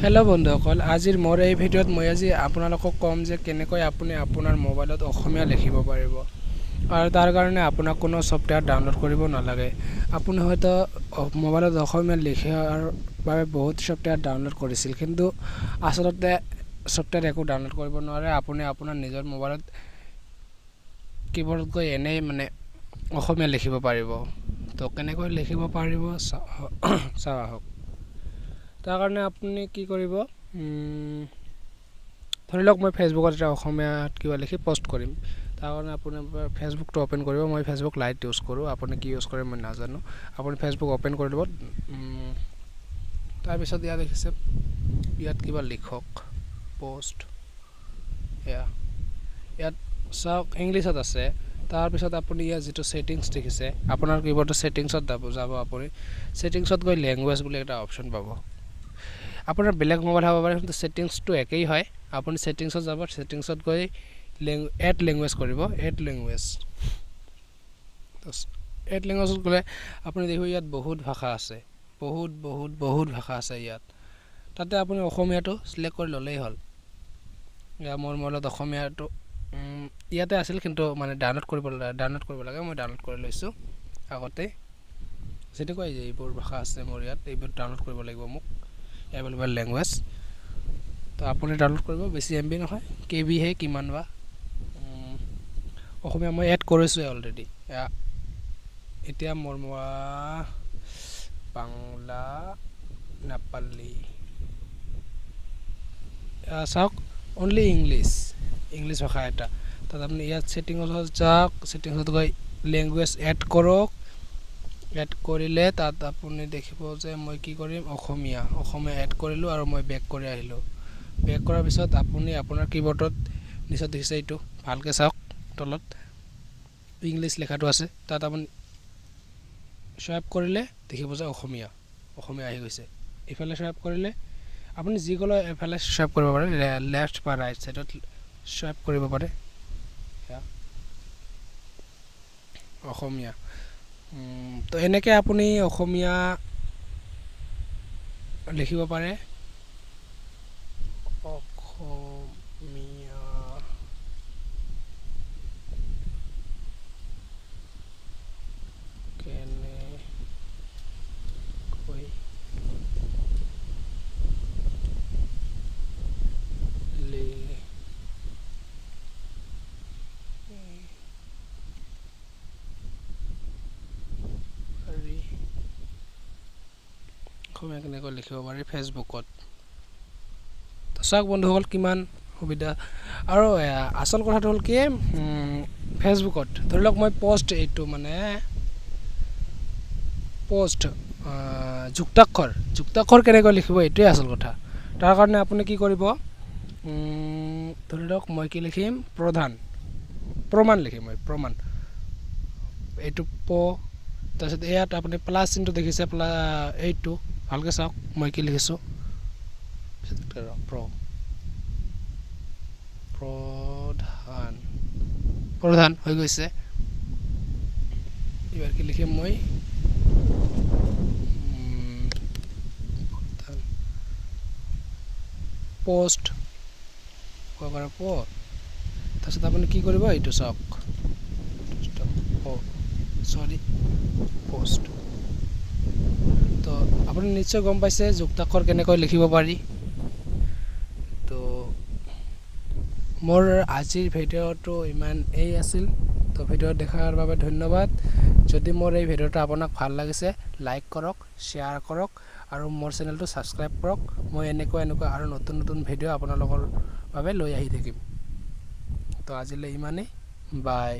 Hello' বন্ধুসকল, আজিৰ মোৰ এই ভিডিঅ'ত মই আজি আপোনালোকক ক'ম যে কেনেকৈ আপুনি আপোনাৰ মোবাইলত অসমীয়া লিখিব পাৰিব আৰু তাৰ কাৰণে আপোনাক কোনো ছফ্টৱেৰ ডাউনলোড কৰিব নালাগে। আপুনি হয়তো মোবাইলত অসমীয়া লিখাৰ বাবে বহুত ছফ্টৱেৰ ডাউনলোড কৰিছিল, কিন্তু আচলতে ছফ্টৱেৰ একো ডাউনলোড কৰিব নোৱাৰে। আপুনি আপোনাৰ নিজৰ মোবাইলত কীবৰ্ডত গৈ এনেই মানে অসমীয়া লিখিব পাৰিব। তো কেনেকৈ লিখিব পাৰিব চাওঁ আহক। তাৰ কাৰণে আপুনি কি কৰিব, ধৰি লওক মই ফেচবুকত এটা অসমীয়াত কিবা লিখি পষ্ট কৰিম। তাৰ কাৰণে আপুনি ফেচবুকটো অ'পেন কৰিব। মই ফেচবুক লাইট ইউজ কৰোঁ, আপুনি কি ইউজ কৰে মই নাজানো। আপুনি ফেচবুক অ'পেন কৰি ল'ব। তাৰপিছত ইয়াত দেখিছে, ইয়াত কিবা লিখক পষ্ট, এয়া ইয়াত চাওক ইংলিছত আছে। তাৰপিছত আপুনি ইয়াত যিটো ছেটিংছ দেখিছে, আপোনাৰ কীবৰ্ডৰ ছেটিংছত যাব। আপুনি ছেটিংছত গৈ লেংগুৱেজ বুলি এটা অপশ্যন পাব। আপোনাৰ বেলেগ মোবাইল হ'ব পাৰে, কিন্তু ছেটিংছটো একেই হয়। আপুনি ছেটিংছত যাব, ছেটিংছত গৈ এড লেংগুৱেজ কৰিব। এড লেংগুৱেজ, এড লেংগুৱেজত গ'লে আপুনি দেখিব ইয়াত বহুত ভাষা আছে, বহুত বহুত বহুত ভাষা আছে ইয়াত। তাতে আপুনি অসমীয়াটো চিলেক্ট কৰি ল'লেই হ'ল। মোৰ মোবাইলত অসমীয়াটো ইয়াতে আছিল, কিন্তু মানে ডাউনলোড কৰিব লাগে। মই ডাউনলোড কৰি লৈছোঁ আগতে। যেনেকুৱা এইবোৰ ভাষা আছে মোৰ ইয়াত, এইবোৰ ডাউনলোড কৰিব লাগিব মোক, এভেইলেবল লেংগুৱেজ। তো আপুনি ডাউনলোড কৰিব, বেছি এম বি নহয়, কে বিহে কিমান বা। অসমীয়া মই এড কৰিছোঁৱে অলৰেডি। এতিয়া মোৰ বাংলা, নেপালী, চাওক অনলি ইংলিছ, ইংলিছ ভাষা এটা। তাত আপুনি ইয়াত ছেটিঙত যাওক, ছেটিংছত গৈ লেংগুৱেজ এড কৰক। এড কৰিলে তাত আপুনি দেখিব যে মই কি কৰিম, অসমীয়া অসমীয়া এড কৰিলোঁ আৰু মই বেক কৰি আহিলোঁ। বেক কৰাৰ পিছত আপুনি আপোনাৰ কীবৰ্ডত নিচত দেখিছে এইটো, ভালকৈ চাওক, তলত ইংলিছ লেখাটো আছে। তাত আপুনি চুৱাইপ কৰিলে দেখিব যে অসমীয়া অসমীয়া আহি গৈছে। ইফালে চুৱাইপ কৰিলে আপুনি যিকোনো এফালে চুৱাইপ কৰিব পাৰে, লেফ্ট বা ৰাইট ছাইডত চুৱাইপ কৰিব পাৰে। অসমীয়া। তো এনেকৈ আপুনি অসমীয়া লিখিব পাৰে। অসমীয়া কেনেকৈ অসমীয়া কেনেকৈ লিখিব পাৰি ফেচবুকত। তো চাওক বন্ধুসকল কিমান সুবিধা। আৰু আচল কথাটো হ'ল কি, ফেচবুকত ধৰি লওক মই পষ্ট এইটো মানে পষ্ট যুক্তাক্ষৰ, যুক্তাক্ষৰ কেনেকৈ লিখিব এইটোৱে আচল কথা। তাৰ কাৰণে আপুনি কি কৰিব, ধৰি লওক মই কি লিখিম, প্ৰধান, প্ৰমাণ লিখিম মই, প্ৰমাণ, এইটো প, তাৰপিছত ইয়াত আপুনি প্লাছ চিনটো দেখিছে, এইটো ভালকৈ চাওক মই কি লিখিছোঁ, প্ৰধান, প্ৰধান হৈ গৈছে। এইবাৰ কি লিখিম মই, পোষ্ট প, তাৰপিছত আপুনি কি কৰিব, এইটো চাওক, চৰি পোষ্ট। তো আপুনি নিশ্চয় গম পাইছে যুক্তাক্ষৰ কেনেকৈ লিখিব পাৰি। তো মোৰ আজিৰ ভিডিঅ'টো ইমান এই আছিল। তো ভিডিঅ' দেখাৰ বাবে ধন্যবাদ। যদি মোৰ এই ভিডিঅ'টো আপোনাক ভাল লাগিছে, লাইক কৰক, শ্বেয়াৰ কৰক আৰু মোৰ চেনেলটো ছাবস্ক্ৰাইব কৰক। মই এনেকুৱা এনেকুৱা আৰু নতুন নতুন ভিডিঅ' আপোনালোকৰ বাবে লৈ আহি থাকিম। তো আজিলৈ ইমানেই, বাই।